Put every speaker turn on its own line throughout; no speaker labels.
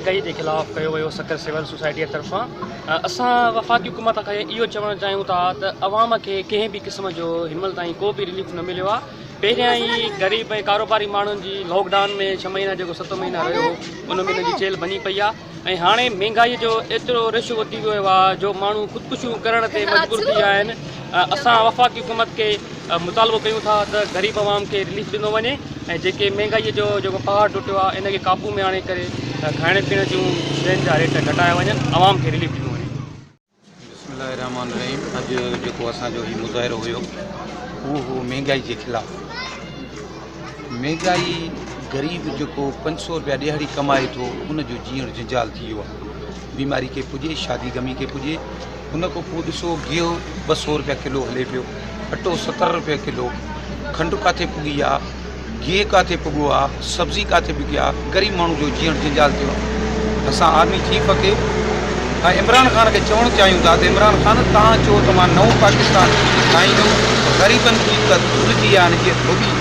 مهنگائي جي خلاف ڪيو ويو سکر سول سوسائٽي طرفان اسان وفاقي حڪومت کي اهو چوڻ چاهيون ٿا ته عوام کي ڪنهن به قسم جو هن مهل تائين ڪو به رليف نه مليو آهي پهريان ئي غريب ۽ ڪاروباري ماڻهن جي لاڪ ڊائون ۾ ڇهه مهينا جيڪو ست مهينا رهيو ان ۾ انهن جي چيلهه ڀڃي پئي آهي ۽ هاڻي مهنگائي جو ايترو رش وڌي ويو آهي جو ماڻهو خودڪشيون ڪرڻ تي مجبور ٿي ويا آهن اسان وفاقي حڪومت کي مطالبو ڪيون ٿا ته غريب عوام کي رليف ڏنو وڃي ۽ جيڪي مهنگائي جو جيڪو پهاڙ ٽٽيو آهي ان کي قابو ۾ آڻي ڪري کائڻ پيئڻ جون شين جا ريٽ گهٽايا وڃن عوام کي رليف ڏنو وڃي.
بسم الله الرحمٰن الرحيم اڄ جيڪو اسان جو هي مظاهرو هيو اهو هو مهنگائي جي خلاف مهنگائي غريب جيڪو 500 روپيا ڏهاڙي ڪمائي ٿو ان جو جيئڻ جنجال ٿي ويو آهي بيماري کي پڄي شادي غمي کي پڄي ان کان پوء ڏسو گيهه 200 روپيا ڪلو هلي پيو، اٽو 70 روپيا ڪلو، کنڊ ڪاٿي پڳي آ، گيهه ڪاٿي پڳو آ، سبزي ڪاٿي پڳي آ، غريب ماڻهو جو جيئڻ جنجال ٿيو آ. اسان آرمي چيف کي ۽ عمران خان کي چوڻ چاهيون ٿا ته عمران خان توهان چئو ته مان نئون پاڪستان ٺاهيندم، غريبن جي ته ڌلجي آ جيئن ڌوٻي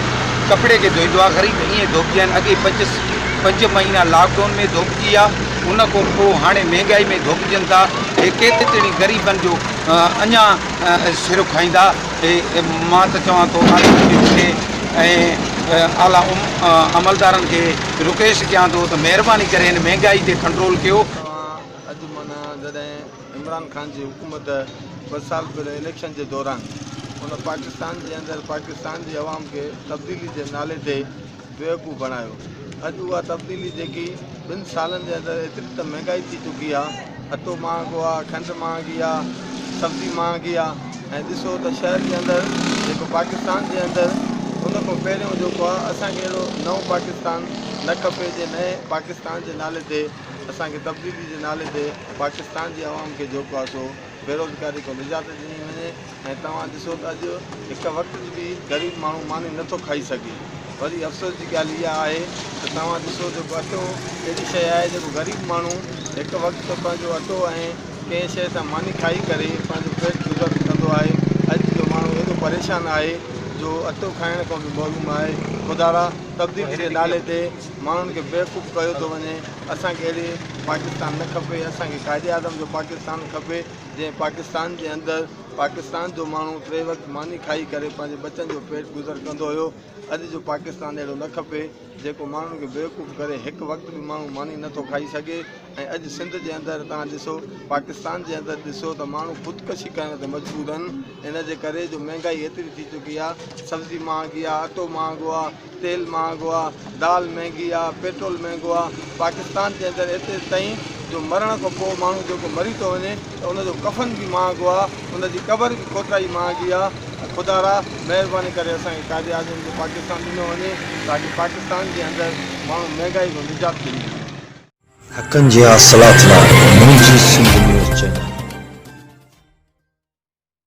ڪپڙي کي ڌوئيندو آ، غريب ائين ڌوپجي آهن، اڳي پنج مهينا لاڪ ڊائون ۾ ڌوپجي آ، ان کان پوء هاڻي مهنگائي ۾ ڌوپجن ٿا. هي ڪيترين غريبن جو اڃا سر کائيندا. مان ته چوان ٿو آرمي چيف کي ۽ اعليٰ عملدارن کي رڪويسٽ ڪيان ٿو ته مهرباني ڪري هن مهنگائي تي ڪنٽرول ڪيو.
توهان اڄ معنيٰ جڏهن عمران خان جي حڪومت ٻه سال پهرين اليڪشن جي دوران ان پاڪستان جي اندر پاڪستان جي عوام کي تبديلي جي نالي تي بيوقوف بڻايو. اڄ اها تبديلي جيڪي ٻن سالن جي اندر ايتري ته مهنگائي ٿي چڪي آ، اٽو مهانگو آ، کنڊ مهانگي آ، سبزي مهانگي آ ۽ ڏسو ته شهر جي اندر جيڪو پاڪستان جي اندر ان کان پهريون جيڪو آ اسان کي اهڙو نئون پاڪستان نه کپي جي نئين پاڪستان جي نالي تي اسان کي تبديلي جي نالي تي پاڪستان جي عوام کي جيڪو آ سو بيروزگاري کان نجات ڏني وڃي ۽ توهان ڏسو ته اڄ هڪ وقت جي به غريب ماڻهو ماني نه ٿو کائي سگهي. وري افسوس جي ڳالهه اها آهي ته توهان ڏسو جيڪو اٽو اهڙي شيء آهي جيڪو غريب ماڻهو هڪ وقت پنهنجو اٽو ۽ ڪنهن شيء سان ماني کائي ڪري پنهنجو پيٽ گذر ڪندو آهي. اڄ جو ماڻهو ايڏو پريشان آهي جو اٽو کائڻ کان به محروم آهي. خدارا تبديلي جي نالي تي ماڻهن کي بيوقوف ڪيو ٿو وڃي. اسان کي اهڙي پاڪستان نه کپي. اسان کي قائداعظم جو پاڪستان کپي. جنهن پاڪستان جي اندر پاڪستان جو ماڻهو ٽي وقت ماني کائي ڪري پنهنجي ٻچن جو پيٽ گذر ڪندو هيو اڄ جو پاڪستان اهڙو نه کپي جيڪو ماڻهن کي بيوقوف ڪري هڪ وقت به ماڻهو ماني نه ٿو کائي سگهي ۽ اڄ سنڌ جي اندر توهان ڏسو پاڪستان جي اندر ڏسو ته ماڻهو خودڪشي ڪرڻ تي مجبور آهن ان جي ڪري جو مهنگائي ايتري ٿي چڪي آهي سبزي مهانگي آهي اٽو مهانگو آهي تيل مهانگو آ، دال مهنگي آ، پيٽرول مهنگو آ، پاڪستان جي اندر ايتري تائين جو مرڻ کان پوء ماڻهو جيڪو مري ٿو وڃي ته ان جو ڪفن به مهانگو آ، ان جي قبر به کوٽائي مهانگي آ، خدارا مهرباني ڪري اسان کي قائد اعظم جو پاڪستان ڏنو وڃي تاڪه پاڪستان جي اندر ماڻهو مهنگائي کان نجات ملي.
حقن جي حاصلات لاء منهنجي سنڌ نيوز چينل.